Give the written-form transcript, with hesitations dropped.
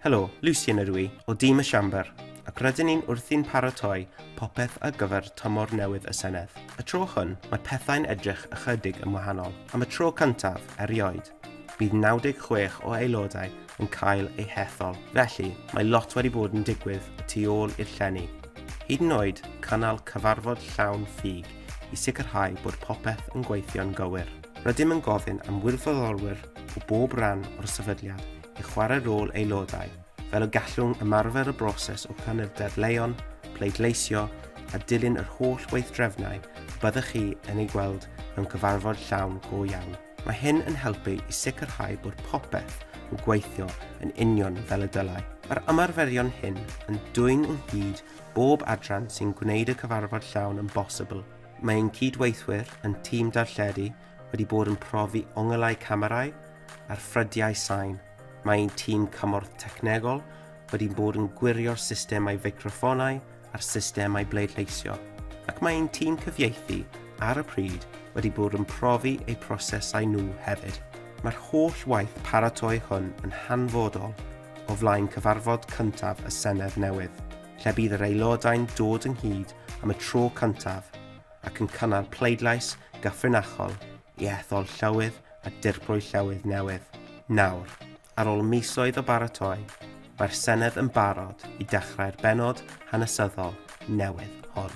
Helo, Lucien ydw i, o dîm y Siambr, ac rydyn ni'n wrthi'n paratoi popeth ar gyfer tymor newydd y Senedd. Y tro hwn, mae pethau'n edrych ychydig yn wahanol. Am y tro cyntaf erioed, bydd 96 o aelodau yn cael eu hethol. Felly, mae lot wedi bod yn digwydd y tu ôl i'r llenni. Hyd yn oed cynnal cyfarfod llawn ffug i sicrhau bod popeth yn gweithio'n gywir. Rydym yn gofyn am wirfoddolwyr o bob rhan o'r sefydliad i chwarae rôl aelodau, fel y gallwn ymarfer y broses o cynnal dadleuon, pleidleisio a dilyn yr holl weithdrefnau y byddwch chi yn eu gweld mewn cyfarfod llawn go iawn. Mae hyn yn helpu i sicrhau bod popeth yn gweithio yn union fel y dylai. Mae'r ymarferion hyn yn dwyn ynghyd bob adran sy'n gwneud y cyfarfod llawn yn bosibl. Mae ein cydweithwyr yn tîm darlledu wedi bod yn profi onglau camerâu a'r ffrydiau sain. Mae ein tîm cymorth technegol wedi bod yn gwirio'r systemau feicroffonau a'r systemau bleidleisio, ac mae ein tîm cyfieithu ar y pryd wedi bod yn profi eu prosesau nhw hefyd. Mae'r holl waith paratoi hwn yn hanfodol o flaen cyfarfod cyntaf y Senedd newydd, lle bydd yr aelodau'n dod ynghyd am y tro cyntaf ac yn cynnal pleidlais gyffrinachol i ethol Llywydd a Dirprwy Llywydd newydd. Nawr, ar ôl misoedd o baratoi, mae'r Senedd yn barod i dechrau'r bennod hanesyddol newydd hon.